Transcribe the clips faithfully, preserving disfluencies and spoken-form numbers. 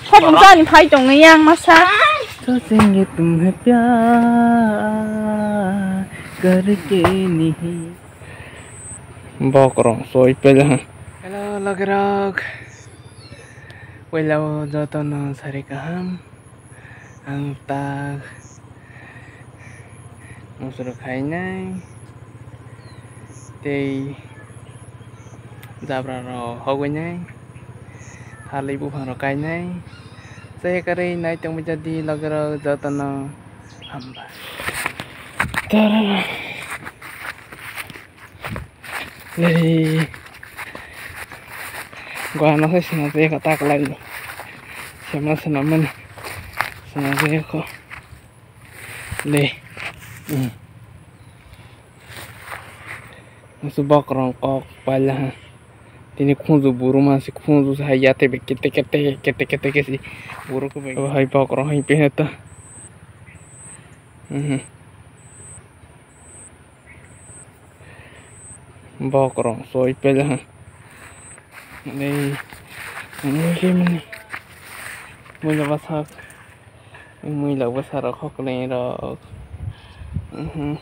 Thok mung chani phai tong yang masa. Sosenge tumhe pyar karke nahi. Bokrong soi pela. Hello, logerok. Puila o jotono sari kaham. Ang tak musuro khainai tei jabra rok hogwi nai, thalwi buphang rok kainai, chaya karwi nai tongwi jadi logerok jotono hambai. Lei. Gua no se sina je ko tak lai. Sema sina men. Sina je ko. Lei. Hmm. Musu bokrong kok pala ha. Tini khunju buru ma si khunju sa ya te be kete kete kete kete ke si buru ko be. Oh, hai bokrong hai pe ta. Mhm. Bokrong soi pela ha. Nei, mui khe mani. Muila bwsak. Muila bwsa rok hokle rok. Mhm.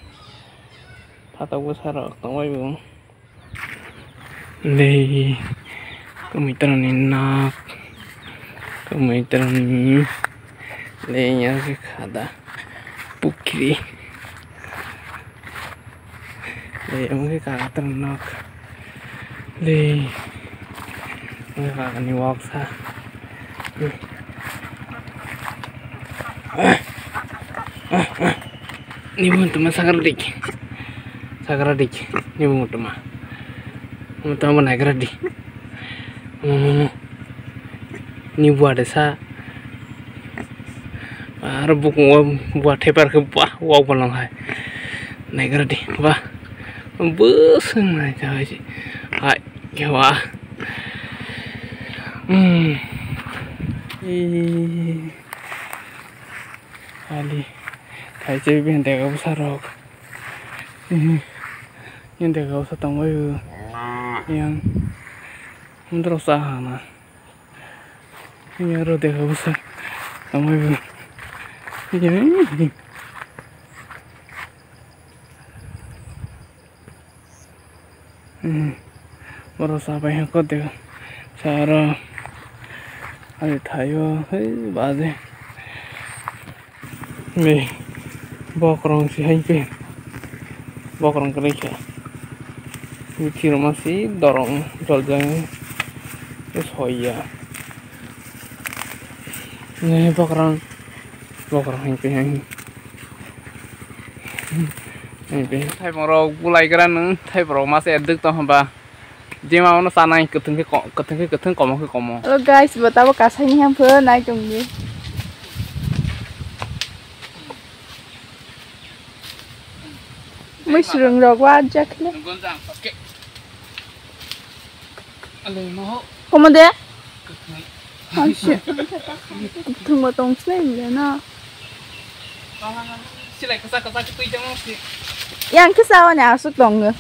Phatok bwsa rok tongbai bo. Nei. Kami terani nak. Kami terani. Lei, yang ke kada. Pukri. Lei, yang ke kada ternak. Lei. Yang ke kada ni wak sa. Ni pun tu ma sakra dik. Sakra dik. Ni pun tu ma. Mo tamo naikra di. Mo, mo, mo. Ni bua de sa. Aro bukung o bua thepar khe bua wak bolong hai. Naikra di. Ba. Bwswng nai ta hai. Hai. Khe wa. Hmm. Ee. Ali. Thai che bihente ga bwsa rok. Ee. Yang dega usa tongbaio. Yang. Mundro sa hana. Yang ro dega usa tongbaio. Yang. Hmm. Moro sa bai hako dega. Sara. Ai thaio. Hei baje. Be, bokrong si hai pe. Bokrong kwrwi khe. Bithi rwma si dorong joljak soiya. Ne bokrong, bokrong hai pe hai. Hai pe. Thaiborok bulai gra nung, thaiborok masa eduk tong hwnba. Jema ono chanai kwthwng khe ko-, kwthwng khe kwthwng, komo khe komo. Hello guys, bo tabo kasaini hampho nai tongdi. Mui swrwng rok wa jak le. Komo de? Kwthwng. Hai se. Kwthwng bo tong sinai le na. Silai kwchak kwchak twi tongmo si. Yang khe sa ani aswk tongo.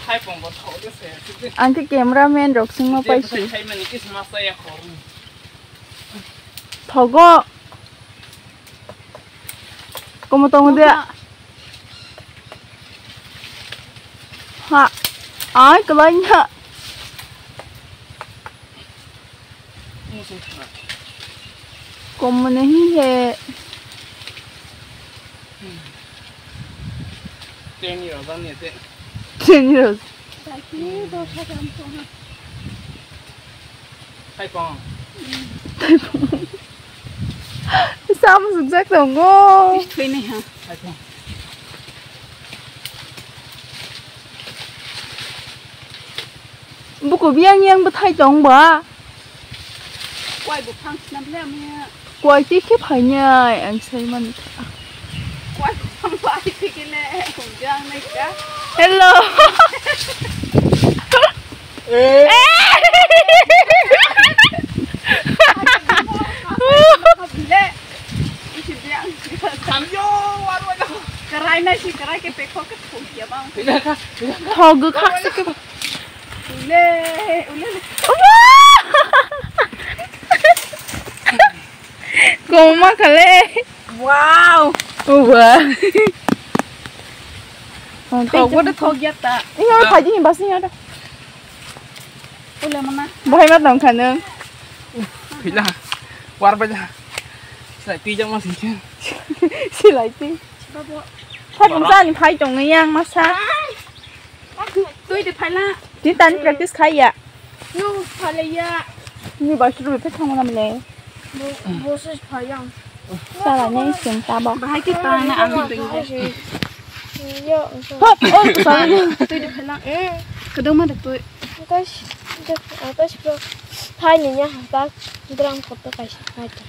Hai pong bo thok de se. Ang khe cameraman rok singmo paisa. Hai mani kis masa ya khorni. Thogo. Komo tongo de. Ha. Ai kwlai nya. Komo nahi he. Teni rok bang ni te. Teni rok. Hai pong. Sam sukjak tongo. Hai pong. Buku biyang yang bwthai tong ba. Kwai buphang swnam le amya. Kwai twi khe phainai ang sai man. Kwai buphang bai twi khe le hwnjang nai ka. Hello. Eh. Bile. Isi biyang. Samyo waru waru. Karai nai si karai ke pekho ke thong ya bang. Thog khak se ke. Ule, ule, ule. Koma khale. Wow. Uwa. Thok bodo thok ya ta. Ini apa aja nih basnya ada. Ule mana? Bahai ma tong khanung. Pila. War baja. Silai twi jang ma singkhe. Silai twi. Thai bung sani phai tong yang masa. Twi de phaila. Tin tan practice khai ya. Nung phaila ya. Ni ba shuru pe thang mana mene. Bo se phai yang. Sala ne sing ta ba. Bahai ki ta na ang ding de. Yo. Hop, oh, sorry. Twi de phaila. Kedong ma de twi. Atas, atas bro. Phai ni ya, atas drum kotor kaisa phai ta.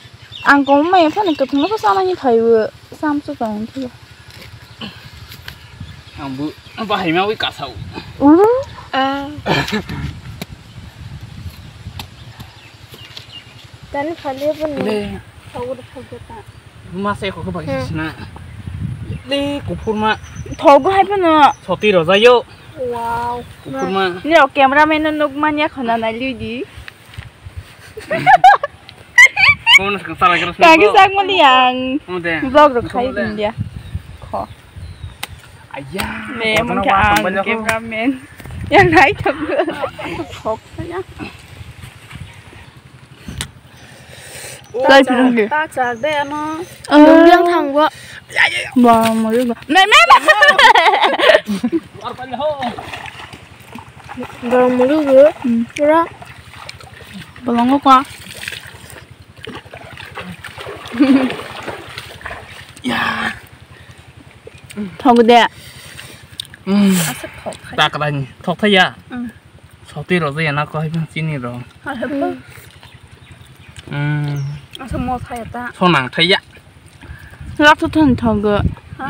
Ang kong mai phai ni kotor ko sama ni phai wo. Sam su tong thio. Ang bu bahai ma wi kasau. Uru. Ah. Tani phale bo ni. Le. Thago de phal ta. Ma se ko ko bagi sina. Le kuphur ma. Thogo hai phano. Soti rojayo. Wow. Kuphur ma. Ni o cameraman no nuk man ya khona nai lui di. Kono sakang salai kena. Kaki sak mali yang. Kono de. Vlog rok khai India. Kho. Aya. Me mon ka ang cameraman. Yang nai thok. Thok ya. Lai phirung de. Ta char de ano. Yang thang bo. Ba mo ba. Nai me ba. Gam mulu ge. Pura. Bolongo kwa. Ya. Thok de. Hmm. Asa thok thai. Tak lain. Thok thai ya. Hmm. Soti rojaya na ko hai chini ro. Hmm. Asa mo thai ta. Sonang thai ya. Lak tu thon thok ge. Ha?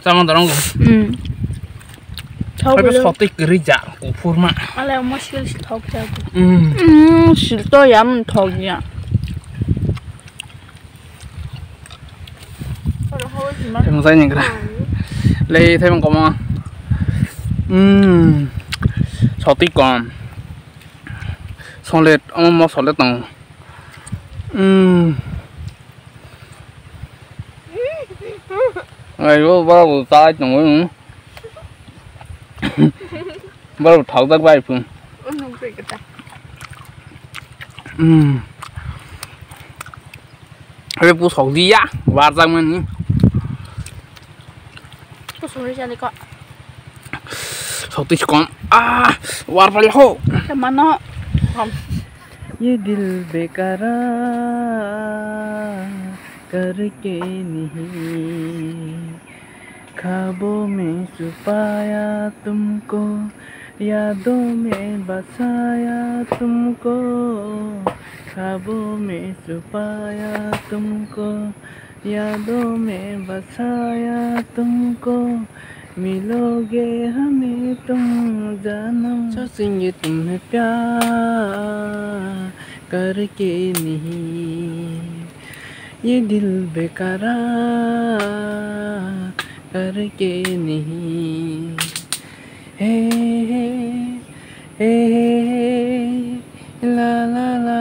Sama dorong. Hmm. Thok. Soti kiri ja ko phurma. Ale mo sil thok ja. Hmm. Hmm, sil to ya mun thok ya. Themjai ni gra. Lei themang koma. Hmm. Soti kom. Solet, omo mo solet tong. Hmm. Ai, yo, ba, bu, ta, tong, hmm. Ba, bu, thok, dak, bai, pun. Hmm. Abe pusok di ya, warjak mani. Pusok ri jani ko. Soti kom. Ah, war pali ho. Mano. Ye dil bekara karke nahi. Khabo mein chupaya tumko, yadon mein basaya tumko. Khabo mein chupaya tumko, yadon mein basaya tumko. Miloge hame tum janam. Sachinge tumhe pyar karke nahi. Ye dil bekara karke nahi. He, he, he, he, he, la, la, la.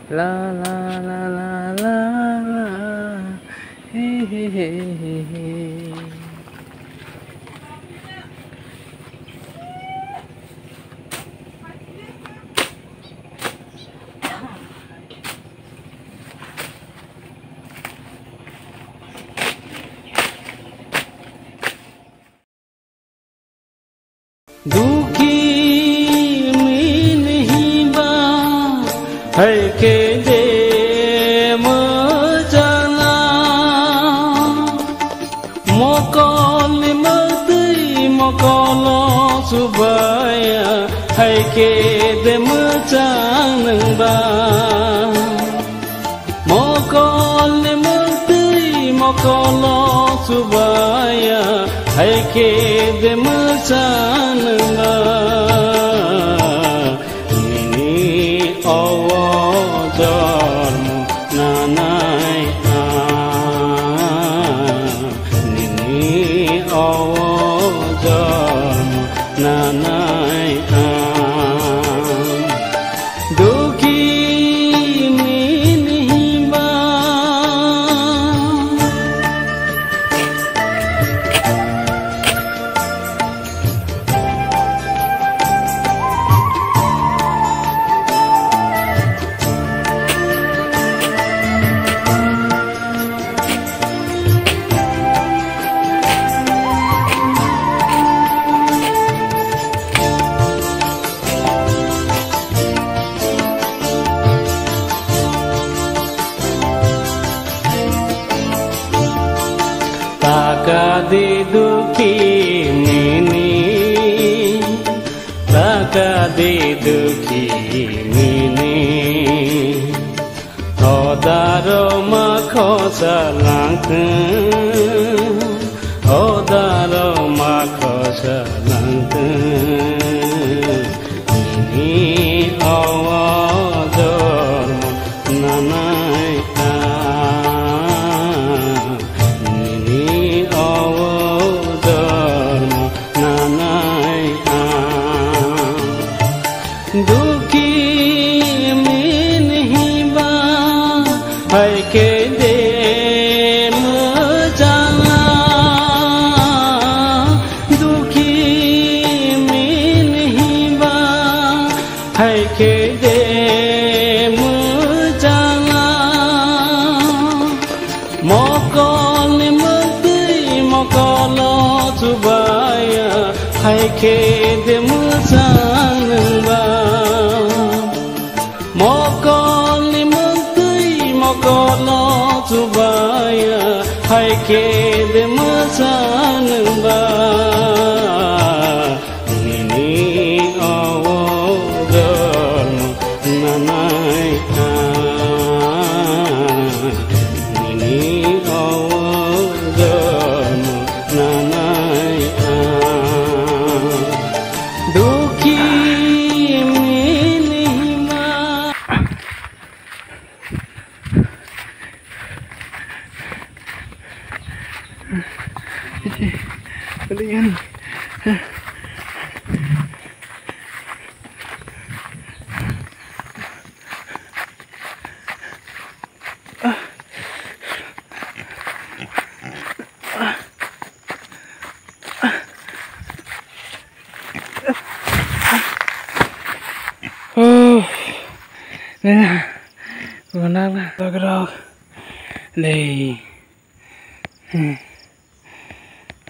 La, la, la. He, he, he, he, he. Dukhi min hiba hai ke de machana. Mokol ni matwi mokolo subaya hai ke de machang nangba. Mokol ni matwi mokolo subaya hai ke de machang nangba. Nini owo jormo nanai ang. Nini owo jormo nanai ang. Dukhi Di dukhi mini, taka di dukhi mini. Hodaro ma khosa langthwng, hodaro ma khosa langthwng. Nini owo jormo nanai ang, nini owo jormo nanai ang. Dukhi mini hiba hai khe de mwchang ang. Dukhi mini hiba hai khe de mwchang ang. Mokolni mwktwi mokolo chubaya, hai khe de mwchang nwngba. Mokolni mwktwi mokolo chubaya, hai khe de mwchang nwngba. Nini owo jormo nanai ang, nini owo jormo nanai ang. Dukhi mini ma. Oh, nena, gunala, logrok, lei, hmm,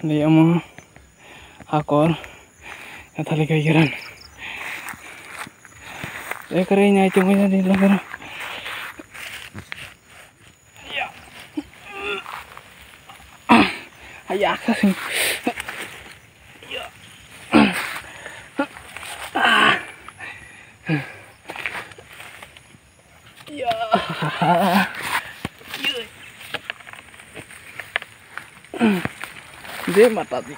lei omo, hakor, kathali kai geran, ekre nyai tongwi jadi logrok. Haya kasing. Jai Mata Di.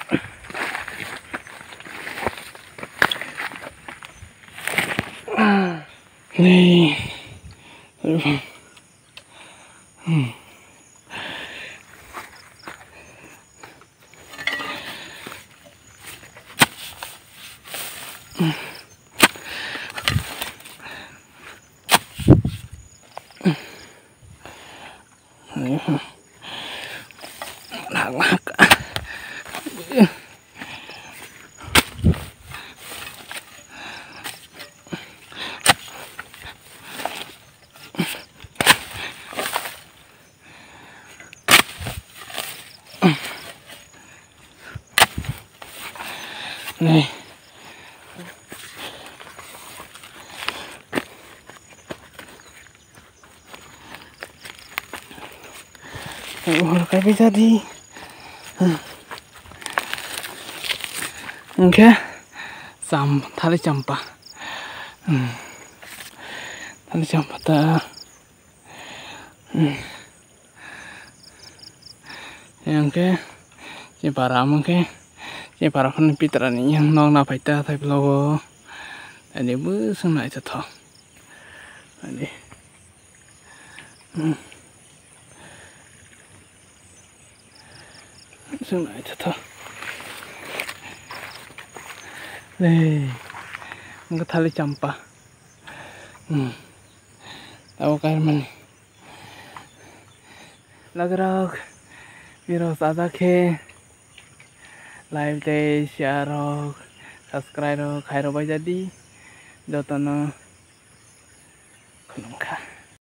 Ni. Nei. Hor kai bai jadi. Hwnkhe cham-, thali champa. Hmm. Thali champa ta. Hmm. Hwnkhe chini para, omo khe chini para phano pitrani yang nok na phaita thai vlog o. Ani bwswk naithothok. Ani. Hmm. Bwswk naithothok. Ei, wngkha thali champa. Hmm. Tabuk kaimani. Logrok, birok chajak khe like tei share rok, subscribe rok khairok bai jadi jotono khulumkha.